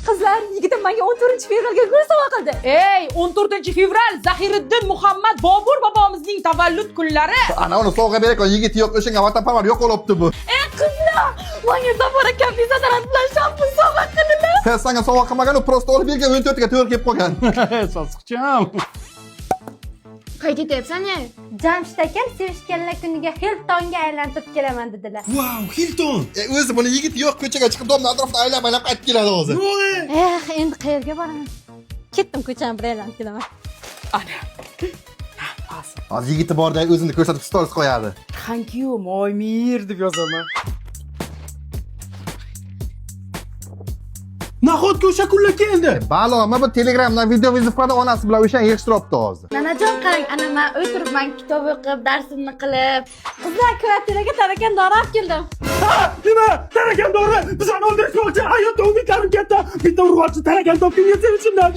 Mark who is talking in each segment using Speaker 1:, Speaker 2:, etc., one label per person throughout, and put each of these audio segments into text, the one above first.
Speaker 1: Qizlar, yigitim menga 14 fevralga gul sovg'a qildi.
Speaker 2: Ey, 14 fevral Zahiriddin Muhammad Bobur bobomizning tavallud kunlari.
Speaker 3: Ana uni sovg'a berayotgan yigit yo'q, o'shanga vatanparvar yo'qolibdi bu.
Speaker 1: Ey qizlar, menga Zafar akam dezodorant bilan shampun sovg'a qildilar.
Speaker 3: Sen sanga sovg'a qilmagan, u просто olib bergan, 14 ga to'g'ri kelib qolgan.
Speaker 4: Sassiqcham.
Speaker 5: Qayerga ketyapsan, ey?
Speaker 6: Jamshid akam sevishganlar kuniga Hiltonga aylantirib kelaman dedilar.
Speaker 4: Wow, Hilton.
Speaker 3: E, o'zi buni yigit yo'q, ko'chaga chiqib domni atrofida aylanib aylanib qaytib keladi hozir.
Speaker 6: Eh, endi qayerga boraman? Ketdim, ko'chani bir aylanib kelaman.
Speaker 2: Ana.
Speaker 3: Hozir yigiti borda o'zini ko'rsatib stories qo'yadi.
Speaker 2: Thank you, my mir deb yozaman.
Speaker 4: Nahotki o'sha kunlar keldi?
Speaker 3: Balomi bu Telegramdan video vizitpada onasi bilan o'shani yig'ishtiryapti hozir.
Speaker 5: Nanajon, qarang, ana men o'tiribman kitob o'qib, darsimni qilib.
Speaker 6: Qizlar, kvartiraga tarakan dori olib keldim.
Speaker 4: Ha, nima? Tarakan dori bizani o'ldirishmoqchi. Hayotda umidlarim katta. Bitta urg'ochi tarakan topganga sevinchimdan.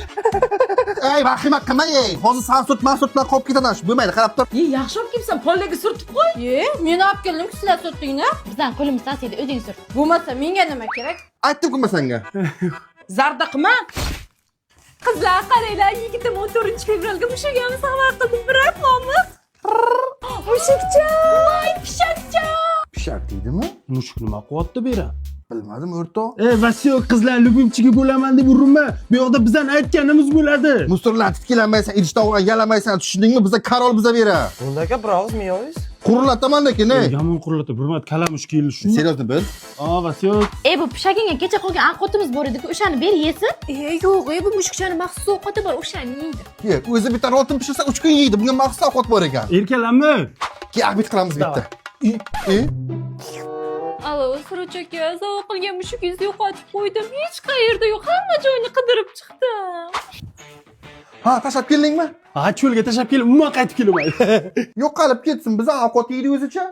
Speaker 3: Ey, vahima qilma, ey. Hozir san surt, man surt bilan qolib ketaman. Shu bo'lmaydi, qarab tur.
Speaker 2: Ey, yaxshi olib kelibsan, pollarga surtib qo'y.
Speaker 6: E, men olib keldim, sizlar surtdinglar.
Speaker 5: Bizdan qo'limiz sasiydi, o'zing surt.
Speaker 6: Bo'lmasa menga nima kerak?
Speaker 3: Aytdim-ku men senga.
Speaker 2: Zarda qilma.
Speaker 1: Qizlar, qaranglar, yigitim 14 fevralga mushugimni sovg'a qildi. Bilasizmi? Mushukcha! Voy, pishakcha!
Speaker 3: Pishak deydimi?
Speaker 4: Mushuk nima qilyapti bu yerda?
Speaker 3: Bilmadim, o'rtoq.
Speaker 4: Ey, Vasyo, qizlar любимчиги bo'laman deb urinma. Bu yoqda bizani aytganimiz bo'ladi.
Speaker 3: Musorlarni titkilamaysan, idish tovoq yalamaysan, tushundingmi? Biza король biza bera.
Speaker 7: Bo'ldi aka, bir og'iz miyoviz.
Speaker 3: Qurillataman lekin, ey.
Speaker 4: Yomon quriladi, bir marta kalamush keldi shuni.
Speaker 3: Серьезно bil.
Speaker 4: A, Vasyo.
Speaker 5: Ey, bu pishagingga kecha qolgan ovqatimiz bor edi-ku, o'shani ber yesin.
Speaker 1: E, yo'q, e, bu mushukchani maxsus ovqati bor, o'shani yeydi.
Speaker 3: Ye, o'zi bitta rotin pishirsa 3 kun yeydi. Bunga maxsus ovqat bor ekan.
Speaker 4: Erkalanma.
Speaker 3: Keyin обед qilamiz bitta. E, e?
Speaker 1: Alo, Suruch aka, sovg'a qilgan mushugingizni yo'qotib qo'ydim. Hech qayerda yo'q, hamma joyni qidirib chiqdim.
Speaker 3: Ha, tashlab keldingmi?
Speaker 4: Ha, cho'lga tashlab kelib, umuman qaytib kelmaydi.
Speaker 3: Yo'qolib ketsin, biza ovqat yeydi o'zicha.